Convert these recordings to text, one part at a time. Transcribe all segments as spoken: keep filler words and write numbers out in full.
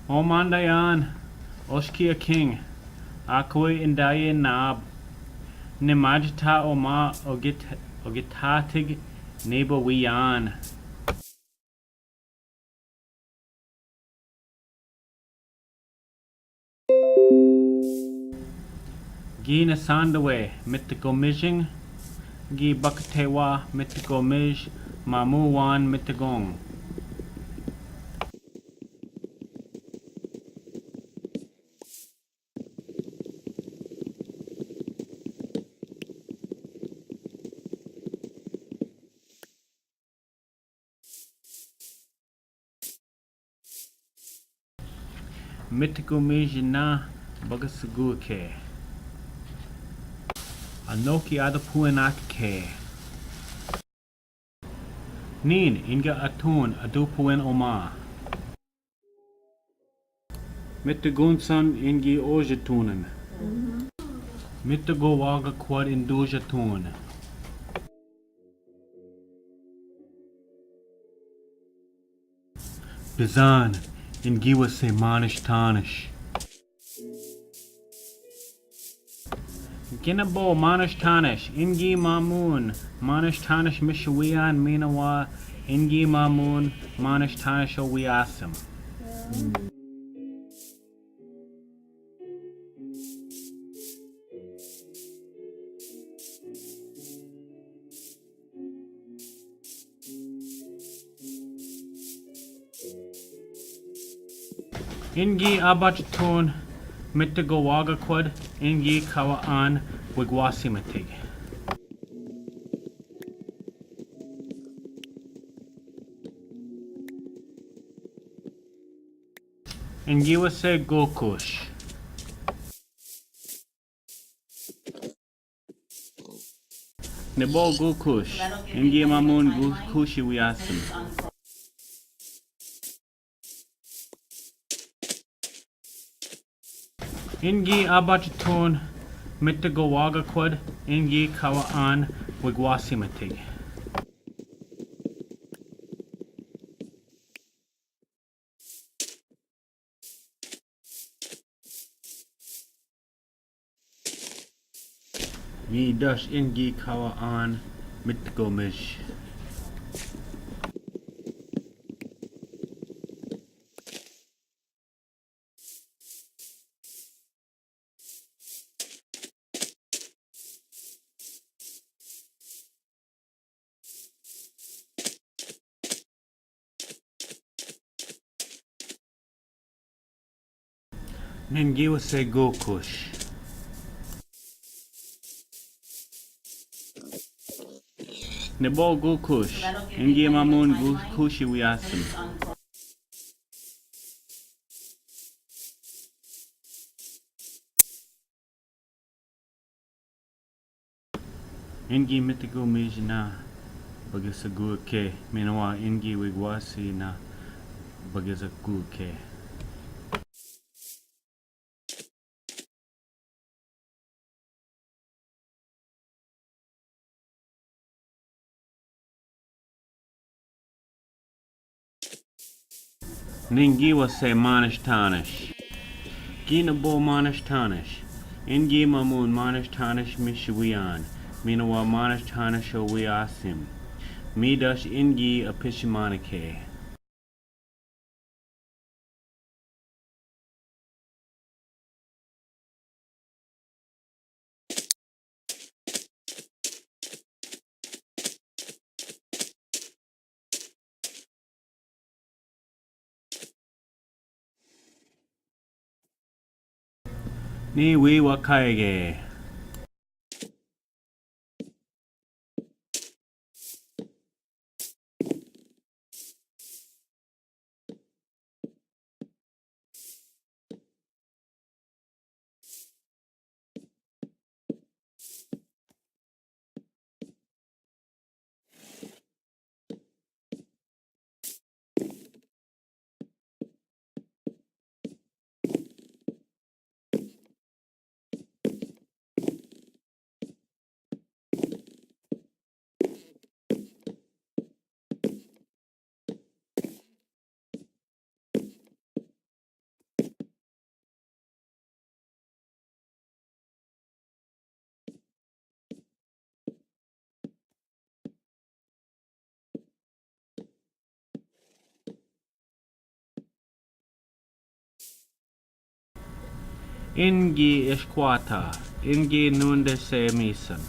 Oman dayan, oshki aking, akwe indaye nab, nimajta oma ogit-, ogitatig nebo wiyan. Gi nasandwe mitgomijing, gi baktewa mitgomij, mamuwan mitgong. Mitgomij na bagasgu ke. Anoki adapuen atke. Nin, inga atun adupuen oma. Mitgunsan ingi ojatunen. Mitgo waga kwad indujatun. Bizan, ingi wase manish tanish. Ginabo manish tanish, ingi mamun, manish tanish mishawiyan minawa, ingi mamun, manish tanish owiasim. Ingi abachatun mitgo waga kwad, ingi kawa an wigwasi matig. Ingi wase gokush. Nebo gukush, ingi mamun gukushi wiasim. Ingi abachatun mitgo waga kwad, ingi kawa an wigwasi matig. Ni dash ingi kawa an mitgomish. Ningi wase gukush. Nebo gukush. Ingi mamun gukushi wiasim. Ingi mitgomish na bagisa guke, minwa ingi wigwasi na bagisa guke. Ningi wase manish tanish. Ginabo manish tanish. Ingi mamun manish tanish mishwian. Minwa manish tanish owiasim. Midash ingi apishimanike. Ni wi wakaige. Ingi esquata, ingi nunde se misan.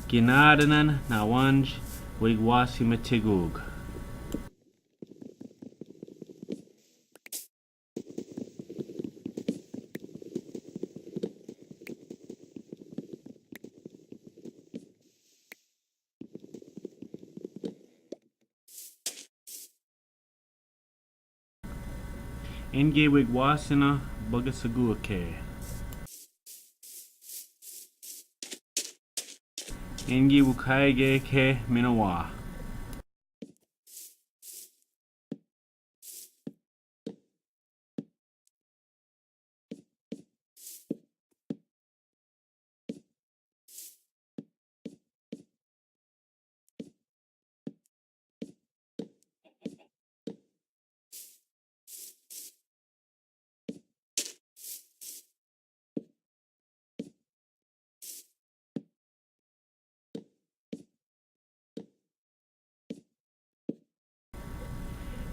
Ginadenen na wanj wigwasi metigug. Ingi wigwasina bagasaguke. Ingi wukaige ke minawa.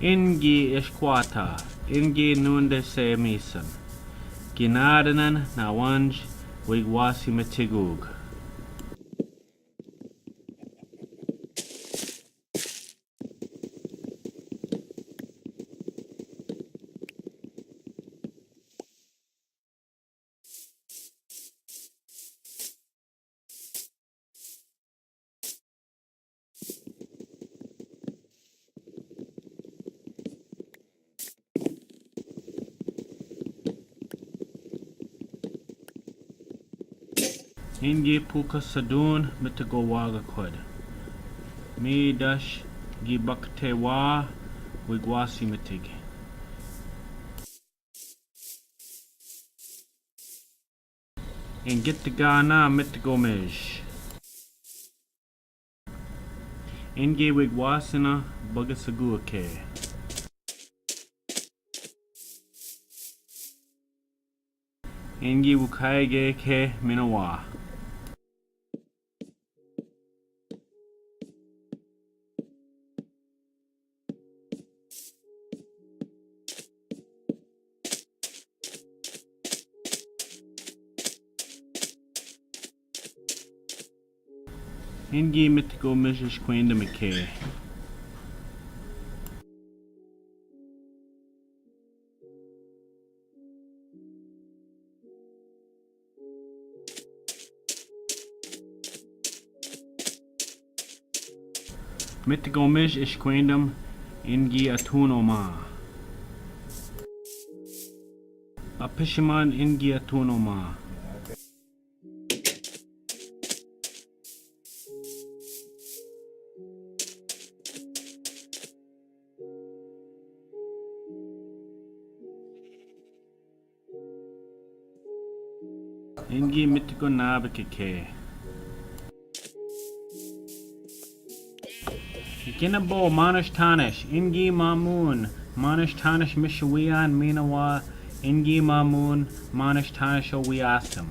Ingi esquata, ingi nunde se misan. Ginadenen na wanj wigwasi metigug. Ingi puka sadun mitigo waga kod. Mi dash gi bakte wa wigwasi mitigi. Ingit gana mit gomish. Ingi wigwasina bagasaguke. Ingi wukaige ke minawa. Ingi mitigo mish esquenda mike. Mit gomish esquendam ingi atun oma. Apishiman ingi atun oma. Ingi mitigo nabik ke. Ikina bo manish tanish, ingi mamun, manish tanish mishawian minawa, ingi mamun, manish tanish o wiasam.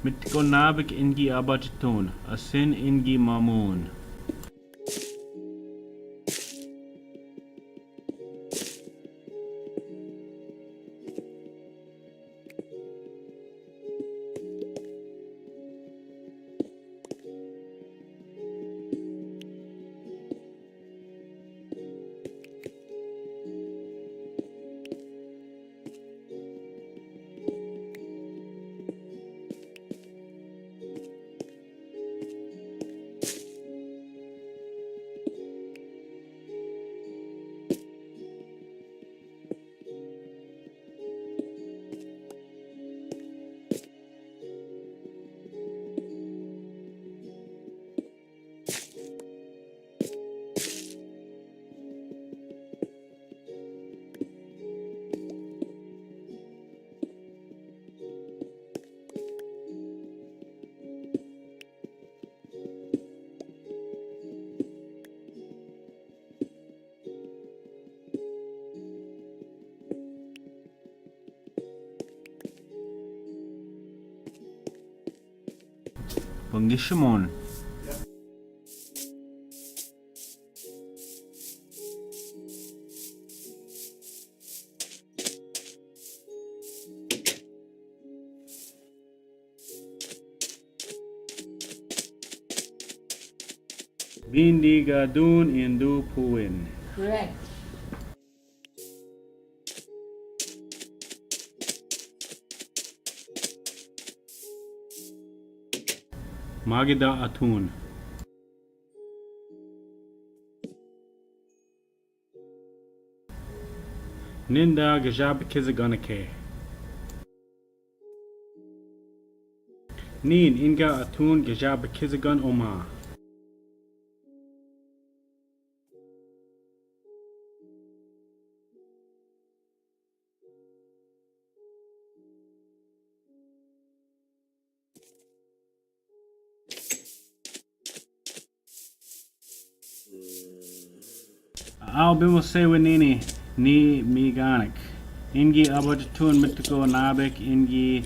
Mitko nabik ingi abajtun, asin ingi mamun. Danke schön. Bindigadun indu puin. Correct. Magida atun. Ninda gajab kizagan ke. Nin inga atun gajab kizagan oma. Au bimose winini ni miganek. Ingi abajatun mitgo nabek ingi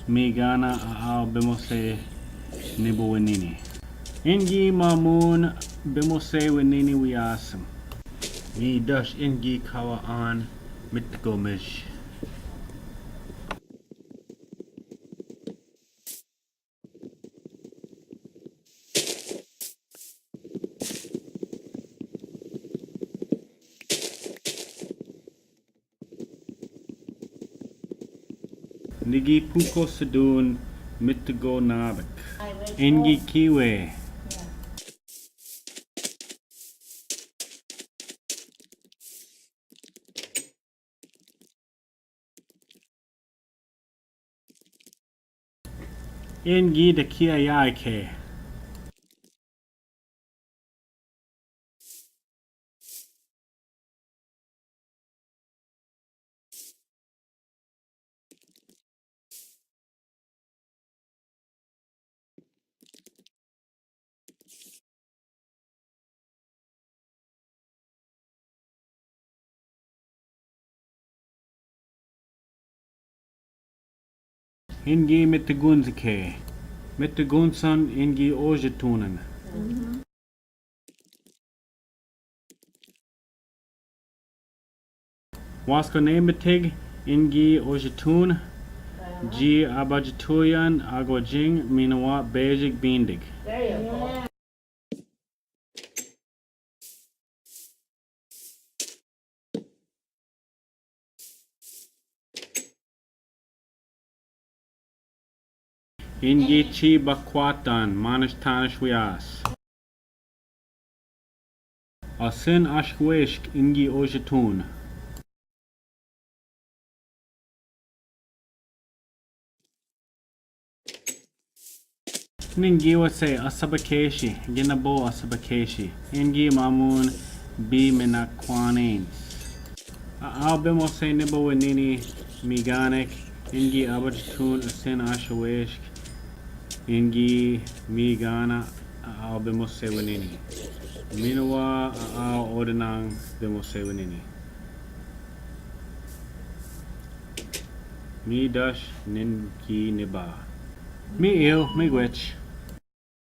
migana au bimose nibo winini. Ingi mamun bimose winini wiasam. Mi dash ingi kawa an mitgo mish. Nigi puko sedun mitgo nabek. Ingi kiwe. Ingi dakia yaike. Ingi mitigunzike. Mitigunsan ingi ojitunan. Wasko ne mitig ingi ojitun. Ji abajituyan agojing minwa bejik bindig. Ingi chi bakwatan manish tanish wias. Asin ashweshk ingi ojitun. Ningi wase asabakeshi, gina bo asabakeshi. Ingi mamun bi mina kwanins. A album wase nibo nini miganek. Ingi abajitun asin ashweshk. Ingi migana a album wase nini. Minwa a odenang bimose winini. Mi dash ninki niba. Mi il, mi gwech.